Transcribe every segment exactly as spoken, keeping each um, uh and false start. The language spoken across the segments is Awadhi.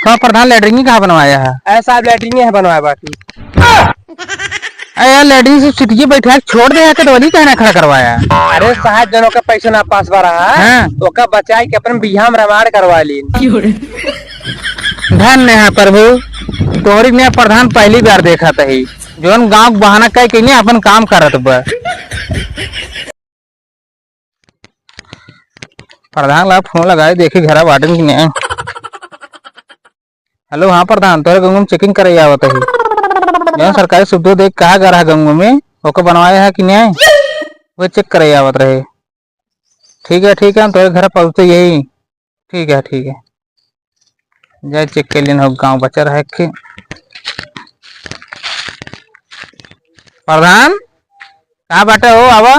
तो प्रधान, लैट्रिन कहाँ बनवाया है? अरे साहब, लैट्रिन है बनवाया बाकी। अरे यार, लैट्रिन से सिटिये बैठा के छोड़ दे, के तो वही कहना खड़ा करवाया। अरे साहब, जनों का पैसा ना पास बा रहा है, हाँ। ओका बचाए के अपन बियाह में रामायण करवा ली। धन्य है प्रभु, तोहरी ने प्रधान पहली बार देखा तही, जौन गाँव के बहाना कह के ने अपन काम करत बा। प्रधान ला फोन लगाए, देखे घरा बाटन कि नहीं। हेलो, हाँ प्रधान, तोरे गंगू में चेकिंग करे आवत है। जौन सरकारी सुविधा देख कहा गा रहा गंगू में, ओके बनवाए है कि नहीं, वो चेक करे आवत रहे। ठीक है, ठीक है, हम तोरे घर पहुँचते यही। ठीक है, ठीक है, जाए चेक कर लेन हो, गाँव बचा रहे के। प्रधान, कहाँ बाटे हो? आवा।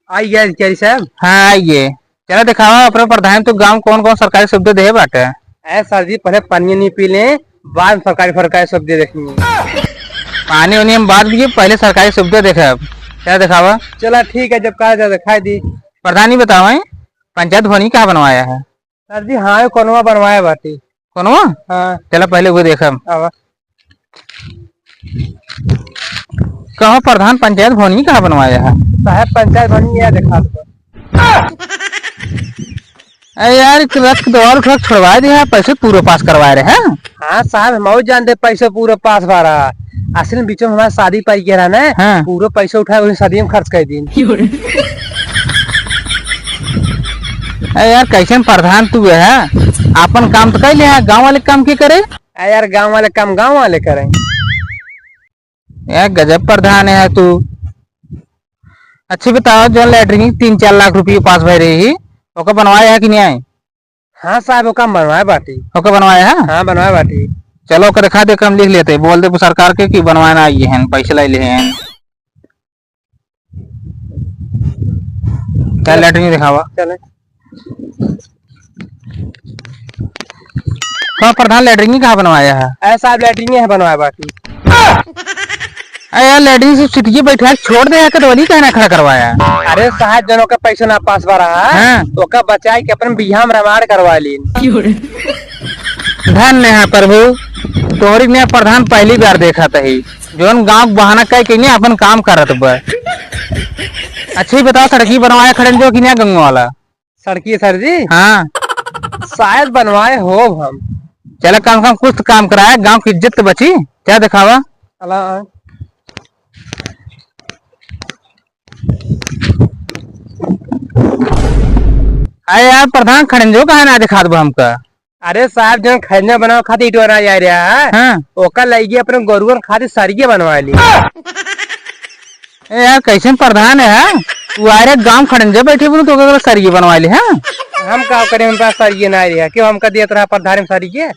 आई गया अधिकारी साहब। हाँ, आइए। चला दिखावा अपने प्रधान, तू गाँव कौन कौन सरकारी सुविधा दे बाटे? ऐ सर जी, पहले पानी नहीं पी लें, बाद में सरकारी, सरकारी सुविधा देखेंगे। पानी उनी हम बाद में, पहले सरकारी सुविधा देखे। अब चला दिखावा। चला ठीक है, जब कहा जाए दिखाई दी। प्रधान, ये बताओ, हैं, पंचायत भवन कहाँ बनवाया है? सर जी, हाँ, ये कोनवा बनवाया बाटी। कोनवा? हाँ। चला पहले वो देखा। आवा। कहो प्रधान, पंचायत भवन कहाँ बनवाया है? साहब, पंचायत भवन ये देखा दो। अरे यार, एक रथ के द्वार उठा के छोड़वाए दे हैं, पैसे पूरे पास करवाए रहे हैं। हाँ साहब, हम और जानते पैसे पूरे पास भरा। असल में बीच में हमारा शादी पड़ गया रहा ना, हाँ। पूरे पैसे उठाए वही शादी में खर्च कर दिन। अरे यार, कैसे प्रधान तू है? आपन काम तो कर ले, गाँव वाले काम के करे? अरे यार, गाँव वाले काम गाँव वाले करें। यार, गजब प्रधान है तू। अच्छी बताओ, जो लैट्रिन तीन चार लाख रुपये पास भई रही, ओका बनवाए है कि नहीं आए? हाँ साहब, ओका बनवाए बाटी। ओका बनवाए है? हाँ, बनवाए बाटी। चलो, ओका दिखा दे, हम लिख लेते, बोल दे सरकार के कि बनवाए ना आइए हैं, पैसे लाई ले हैं। क्या लैट्रिन दिखावा? चले। कहाँ प्रधान, लैट्रिन कहाँ बनवाया है? अरे साहब, लैट्रिन है बनवाया बाटी। अरे यार, लैट्रिन से सिटिये बैठा के छोड़ दे, के तो वही कहना खड़ा करवाया। अरे साहब, जनों का पैसा ना पास बा रहा है, हाँ। ओका बचाए के अपन बियाह में रामायण करवा ली। धन्य है प्रभु, तोहरी ने प्रधान पहली बार देखा तही, जौन गाँव के बहाना कह के ने अपन काम करत बा। अच्छा ही बताओ, सड़की बनवाए खड़े जो कि नहीं गंगो वाला? सड़की सर जी? हाँ। शायद बनवाए हो हम। चला, कम से कम कुछ तो काम कराए, गाँव की इज्जत तो बची। क्या दिखावा? चला। अरे यार, प्रधान खड़ंजो कहाँ ना दिखात बा हमका? अरे साहब, जौन खड़ंजा बनावे खातिर ईंटवा ना जा रहा है, हाँ। ओकर लइके अपने गोरुअन खातिर सरिये बनवा ली। ए यार, कैसे प्रधान है, हाँ? वो आ रहे गाँव खड़ंजा बैठे बोलू तो ओकर सरिये बनवा ली, हाँ? हम का करें, उनका सरिये ना रहा, क्यों हमका दिया तरह प्रधान में सरिये?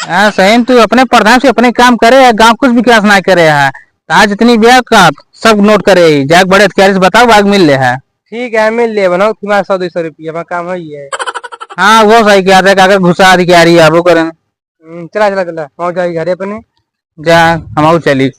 हाँ, सही में तू अपने प्रधान से अपने काम करे, गाँव कुछ विकास ना करे है। आज जितनी ब्याह का सब नोट करे ही, जाके बड़े अधिकारी से बताओ, आग मिल ले है। ठीक है, मिल ले, बनाओ तुम्हारा सौ दो सौ रुपया, हमारा काम है ये। हाँ, वो सही किया था, अगर घुसा अधिकारी आबो करें। हम्म, चला, चला, चला, पहुँच जाओ घरे अपने। जा, हम आऊ चली।